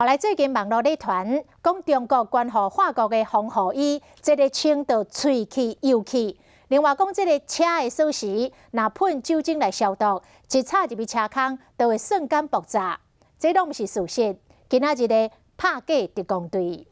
後來最近網路咧傳，講中國捐予法國的防護衣，這个穿著喙去油去。另外講，這个車的鎖匙，若噴酒精來消毒，一插入去車空，就會瞬間爆炸。這攏毋是事實。今仔日的拍假特工隊。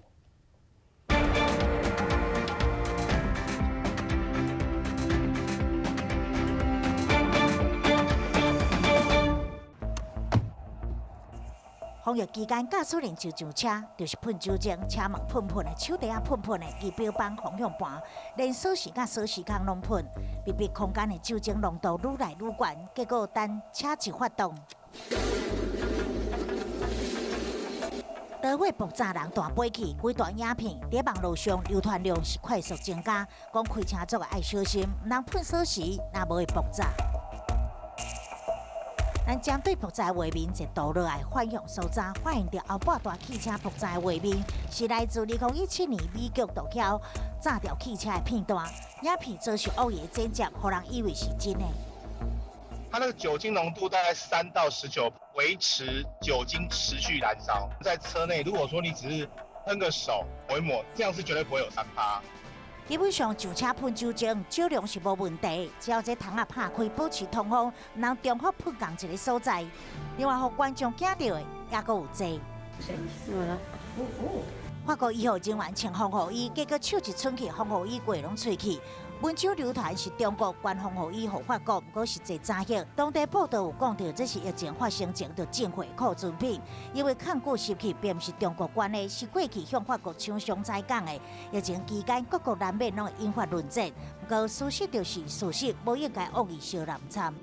防疫期間，駕駛人就上車，就是噴酒精，車門噴噴的，手袋仔噴噴的，儀表板、方向盤，連鎖匙佮鎖匙孔攏噴，密閉空間的酒精濃度愈來愈懸，結果等車一發動，導火爆炸人彈飛去，規段影片佇網路上流傳量是快速增加，講開車族愛小心，毋通噴鎖匙，若無會爆炸。咱針對爆炸畫面一倒落來，反向搜查，發現著後半段汽車爆炸的畫面是來自2017年美國毒梟炸掉汽車的片段。影片遭受惡意剪接，予人以為是真的。它那個酒精濃度大概3到19，維持酒精持續燃燒。在車內，如果說你只是噴個手抹一抹，這樣是絕對不會有3趴。基本上上車噴酒精，少量是無問題，只要這窗仔拍開，保持通風，毋通重複噴仝一个所在。另外，予觀眾驚著的猶閣有濟。法國醫護人員穿防護衣，結果手一伸去，防護衣過攏吹去。文章流傳是中國捐防護衣予法國，毋過實際查核，當地報道有講著，這是疫情發生前就進貨庫存品，因為控股失去，並毋是中國捐的，是過去向法國廠商採購的。疫情期間，各國難免攏會引發論戰，毋過事實就是事實，無應該惡意相濫參。